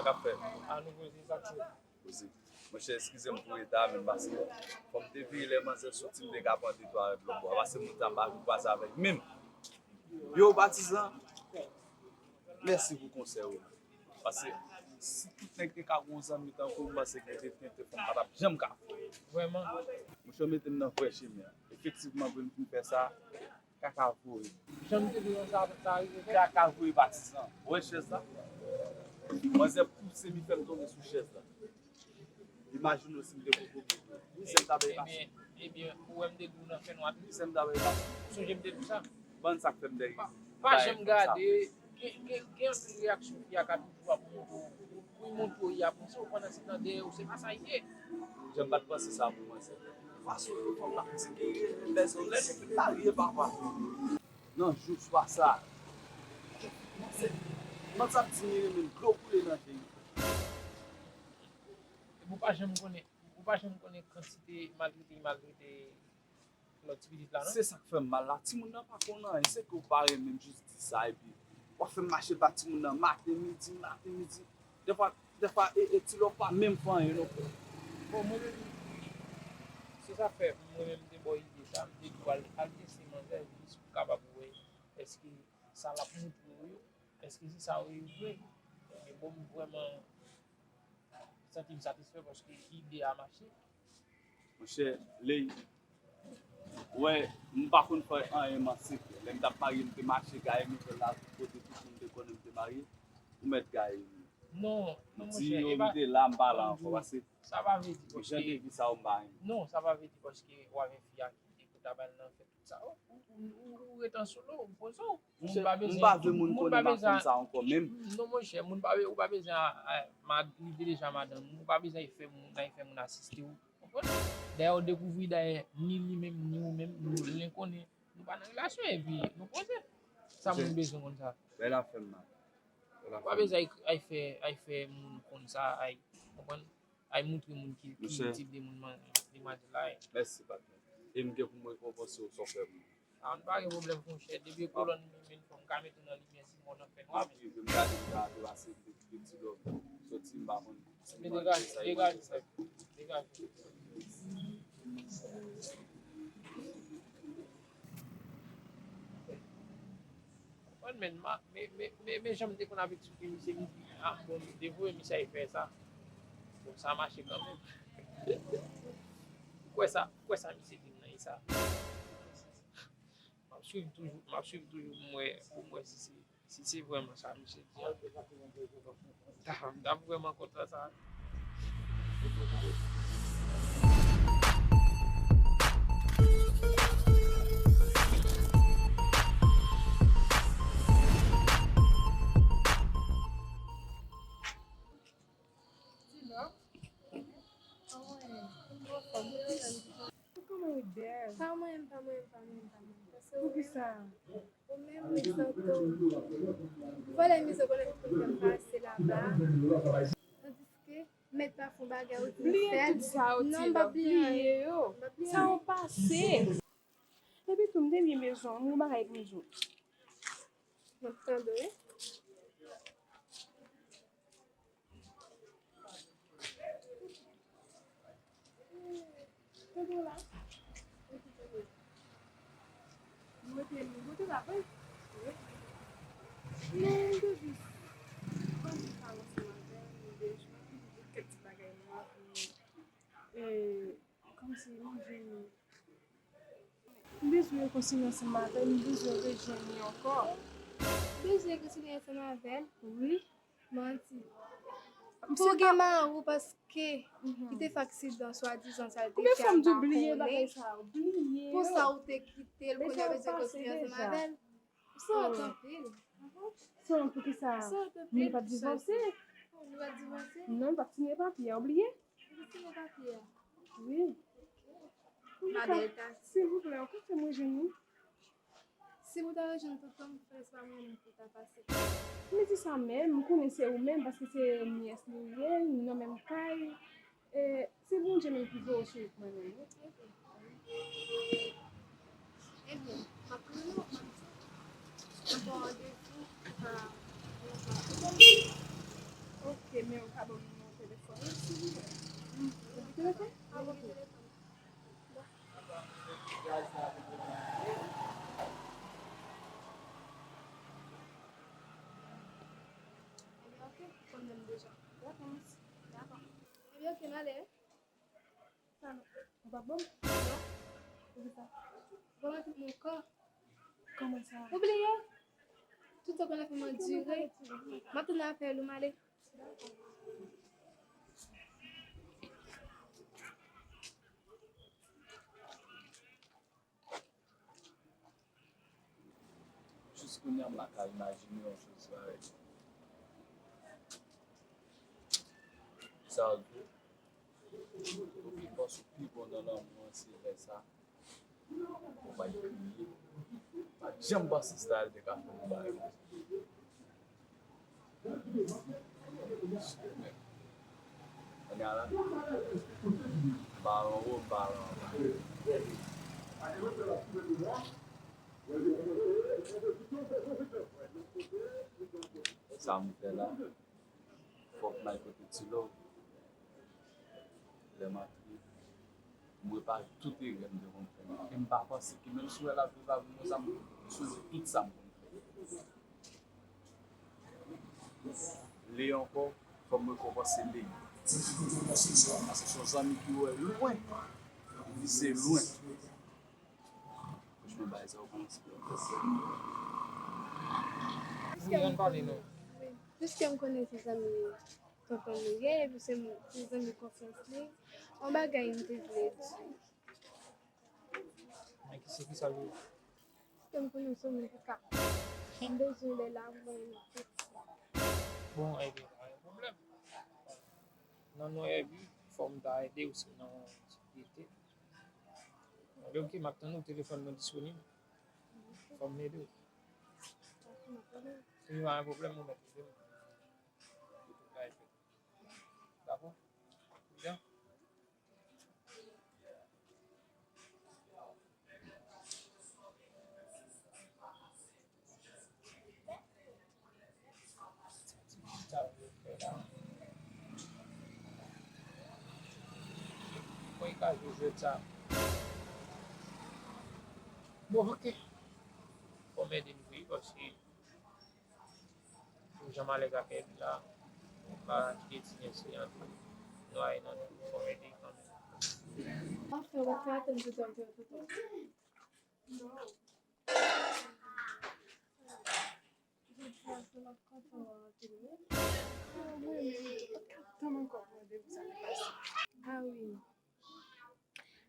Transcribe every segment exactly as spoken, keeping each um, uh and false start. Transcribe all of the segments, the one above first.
Sa k ap fèt? A, nou poze sa tou. Poze. Monchè, eskize m pou reta, men paske fò m te veye lè manzè soti, m te ka pran de twa lòt bò. Paske moun sa m pa vin kwaze avèk menm. Yo, patizan, mèsi pou konsèy ou. Paske si tout nèg te ka gon zanmi tankou m, m panse ke te, te, te fè m pa t ap janm ka. Vrèman. Monchè, mete m nan vrè chemen an. Efektivman, pou m fin fè sa, kaka voye. Jan m te di w sa, sa rive fèt. Kaka voye patizan. Ou wè chèz la? Manzè pouse m, li fè m tonbe sou chèz la. Imajine w si m te poko. Misye m ta bay pase. Ebyen, ebyen, ou wè m te di w nan fènwa tou. Misye m ta bay pase. Ou sonje m te di w sa? Bann sa k fè m dèyè. Pa, pa janm gade. Gen, gen, gen anpil reyaksyon fi a ka toujou ap montre w. Pou, pou l montre w, y ap panse w pandan se tan dèyè w, se pa sa l ye. Jan m pa t panse sa pou mwen, se fason pou fanm nan di ke bèzè w lè nou fin marye, papa. Nan jou swa sa, mwen sa ap di m renmen l, dlo koule nan je m. Epi w pa janm konnen, ou pa janm konnen kantite maltrete, maltrete lòt ti pitit la, non? Se sa k fè m mal la. Timoun nan pa konn anyen. Se ke w pa renmen m jis di sa, epi w ap fè m mache ba timoun nan maten, midi, maten, midi. Dèfwa, dèfwa, e, e ti lè w pa menm fè anyen non. Bon, mwen menm, se sa k fè mwen menm m te ba w ide sa, m te di w al, al teste manzè jis pou w kapab wè èske sa l ap montre w yo, èske se sa yo ye vre. Ebyen, bon, m vrèman santi m satisfè paske ide a mache. Monchè, Ley, wè, m pa konn fè anyen m an sekrè. Lè m t ap marye, m te mache gaye m, m fè l la tout kote, tout moun te konnen m te marye. Ou mèt gaye m. Non, non, monchè, m di yo, m te la, m pa la ankò, paske sa pa vle di jan de vi sa yo m pa renmen. Non, sa pa vle di paske w avèk fi a ki te pou ta ba l nan fè tout sa. Ou, ou, ou, ou ret an solo, ou poze w. Moun pa bezwen, moun pa bezwen sa ankò menm. Non, monchè, moun pa, ou pa bezwen a, a, mad-, li te deja madanm ou, ou pa bezwen fè moun, al fè moun asiste w. Konprann? Dayè, ou dekouvri, dayè, ni li menm, ni ou menm, nou len konnen, nou pa nan relasyon, epi nou poze. Sa moun bezwen konn sa. Bèl afè m nan. Ou pa bezwen ay, ay fè, ay fè moun konn sa, ay, konprann? Ay montre moun ki, ki tip de moun man-, demwazèl la ye. Mèsi, patnè. E m gen pou m rekonpanse w sa w fè pou mwen. A, nou pa gen pwoblèm, monchè. Depi kolòn m vin fò m ka mete w nan limyè, si mò nan fè nwa. M ap rive, m gade, m gade, pase de, de ti lòm. Soti, m pa konn si m degaje, degaje, degaje. Konprann, men, ma, men, men, men, men jan m te konn ap eksplike misye, m di, a, bon, m te voye misye al fè sa. Bon, sa mache kanmenm. Ou kwè sa, ou kwè sa misye di m nan, e sa. M ap swiv toujou, m ap swiv toujou pou m wè, pou m wè si se, si se vrèman sa misye di a. M t ap vrèman kontan sa. Kòman ou bèl? Pa mwen, pa mwen, pa mwen, pa mwen. Paske ou menm, ou menm, ou egzanpe w. Vòlè mize konnen ki pou fè m pase laba. Tandiske, mèt pa fè yon bagay, ou di m fè l. Bliye tout sa yo. Non, m pa bliye anyen. Bliye yo. M pa bliye anyen. Sa yo pase. Epi tou, m te byen bezwen w, m gon bagay pou m di w. M ap tande w, wi. Tande w la. Mwen te, mwen te la, wi. Wi. Men, m te jis, mwen jis avanse maten, m bezwen, m di kèk ti bagay mwen, e, kòmsi mwen jwenn M bezwen rekonsilye ansanm avè l, m bezwen rejwenn li ankò. Bezwen rekonsilye ansanm avè l? Wi. Manti. Pou w gen mari w paske li te fè aksidan swadizan sa l te fè a. Konbyen fwa m di w bliye bagay sa yo? Bliye yo. Pou sa ou te kite l, kounye a bezwen rekonsilye ansanm avè l? Sa wont anpil. Sa wont poukisa? Sa wont anpil. Nou pa t divòse? Nou pa t divòse? Non, nou pa t siyen papye a, ou bliye? Ou siyen papye a? Wi. Silvouplè, ou ka fè m rejwenn li? Si m ta rejwenn tonton m, frè, se pa mwen menm pou ta pase. M di sa menm, m konnen se ou menm, paske se nyès li ye, nou nan menm kay. E, se Bondye menm ki voye w sou wout mwen menm, wi. Ebyen, m ap rele w, m ap di w. M ap pran randevou pou ta. Ok, men Wi, ok, m ale. Sa, ou p ap ban m? Non. Poukisa? Ou pa mete m ankò. Kòman sa? Ou bliye? Tout sa w konn fè m andire. M ap tann apèl ou, m ale. Jis kounye a, m pa ka imajine yon choz parèy. Sa w di? Ou pi bon, ou pi bon nan lanmou an, se lè sa. Ou pa kriye. Pa janm panse Style te ka fè yon bagay konsa. Kounye a la, m pa lan wo, m pa lan anba. Sa m fè la, fòk m al kote Ti Love. Lè m antre, m repare tout erè m te konn fè. E m pa panse ke menm si w wè l ap viv avè m konsa, m sonje tout sa m konn fè. Lè ankò, fò m rekonpanse Lè. Paske se yon zanmi ki wè lwen, ki vize lwen. Franchman, bagay sa yo kòmanse. Wi, ann pale non. Piske m konnen se zanmi tonton nou ye, epi se, se zanmi konfyans li, yon bagay m te vle di. Men ki se ki sa l ye? Piske m konnen se yon moun ki ka. M bezwen lè la pou mwen yon piti. Bon, ebyen, pa gen pwoblèm. Nan non Herby, fò m ta ede w si w nan yon difikilte. Ebyen, ok, m ap tann ou, telefòn mwen disponib. Fò m ede w. Wi, pa gen pwoblèm, ou mèt ede m. Dakò? Byen. Mwen ka jwe jwèt sa. Bon, ok. Fò m ede m wi, paske Jan m alèz ak Herby la, m pa kite ti nèg se antre nwaye nan twou, fò m ede kanmenm. Anfen, ou pa ka tann toutan pou yo toutan. Jodi a se lòt kote w ap antre wi. Mwen menm tou, m pa ka tann ankò pou randevou sa ki pase. A wi.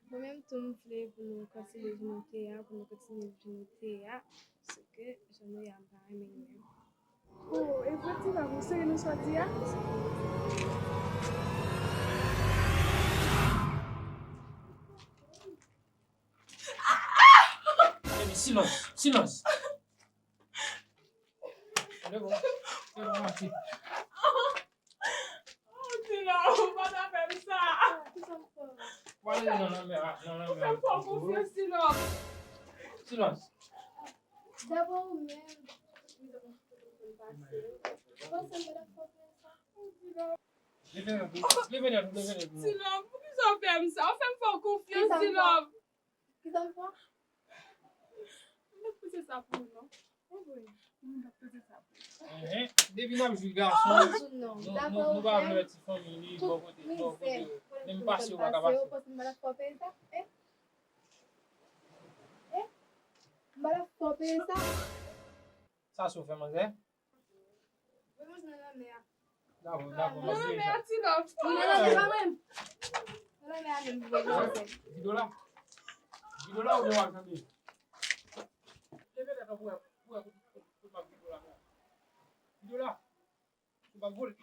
Mwen menm tou, m vle pou nou kontinye jan nou te ye a, pou nou kontinye vi nou te ye a, paske jan nou ye a, m pa renmen li menm. Oh, e vre, Ti Love, ou serye nan sa w di a? Baby, silans, silans. Leve w, leve w, mache. Oh, Ti Love, ou pa ta fè m sa. Kisa m fè w? W ale nan lanmè a, nan lanmè a. Ou fè m fè w konfyans, Ti Love. Silans. Dabò ou menm. Ou panse m pa ta fè w fè sa? Oh, Ti Love. Leve nèt ou, leve nèt ou, leve nèt ou. Ti Love, poukisa w fè m sa? Ou fè m fè w konfyans, Ti Love. Kisa m fè? M p ap pouse sa pou ou non. Mwen p ap pouse sa pou ou. Enhen, depi n ap jwi gason, nou, nou, nou pa vle wè ti fanmi li bò kote, bò kote yo. Menm pase yo pa ka pase. Ou panse m pa t ap fè w peye sa? Hein? Hein? M pa t ap fè w peye sa? Sa se w fè, manzè? Mwen manje nan lanmè a. Dakò, dakò, m ap veye sa. Nan lanmè a, Ti Love. Nan lanmè a, pa mwen. Nan lanmè a menm, mwen manje. Gidola. Gidola oubyen w ap tande? Leve tèt ou pou wè, pou wè kote, kote, kote m ap gidola. Gidola. Ou pa vole.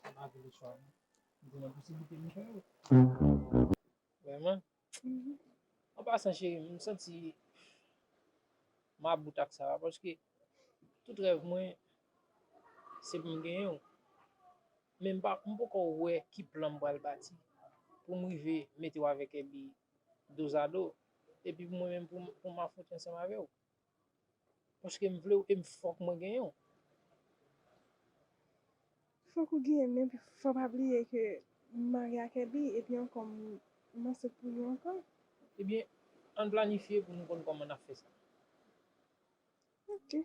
M pa vle chwa, non. M te nan posiblite m fè yo. Vrèman? An pasan, cheri, m santi m about ak sa, paske tout rèv mwen, se pou m genyen w. Men m pa, m poko wè ki plan m pral bati pou m rive mete w avèk Ebi dozado, epi pou mwen menm pou, m- pou m afwonte ansanm avè w. Paske m vle w e m fòk mwen genyen w. Fòk ou genyen, men fò pa bliye ke m marye ak Ebi, epi ankò m m ansent pou li ankò. Ebyen, ann planifye pou nou konn kòman n ap fè sa. Ok.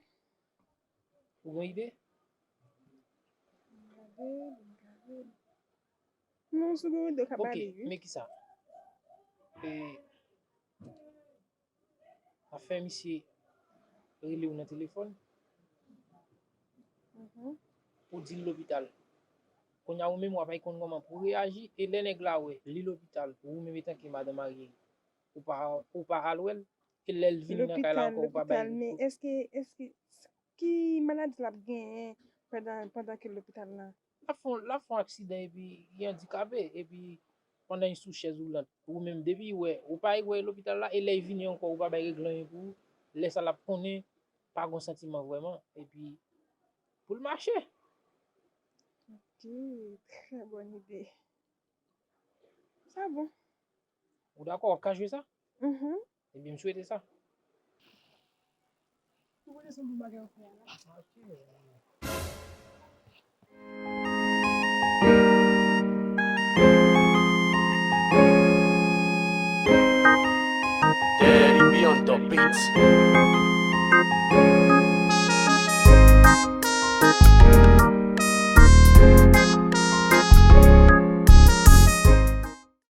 Ou gen ide? Gade, gade. Non, si w gen ide, w ka Ok, pale, wi. Men kisa? E, a fè misye rele w nan telefòn Mhm. pou di l lopital. Kounye a ou menm w ap konn kòman pou reyaji e lè nèg la wè li lopital, ou menm etanke madan marye, ou pa ou pa al wè l, e lè l vini nan kay la Lopital, ankò ou pa bay lopital, men èske, èske, ki maladi l ap genyen pandan, pandan ke l lopital la? L ap fè yon, l ap fè yon aksidan epi li andikape, epi pandan li sou chèz woulant, ou menm depi wè, ou pa wè lopital la, e lè l vini ankò, ou pa bay regle anyen pou ou, lè sa l ap konnen, pa gon santiman vrèman, epi pou l mache. Ok, trè bòn ide. Sa bon. Ou dakò, w ap ka jwe sa? Mhm. Ebyen, m swete sa. Ou konnen se yon bon bagay ou fè a la. Daddy B on the beats.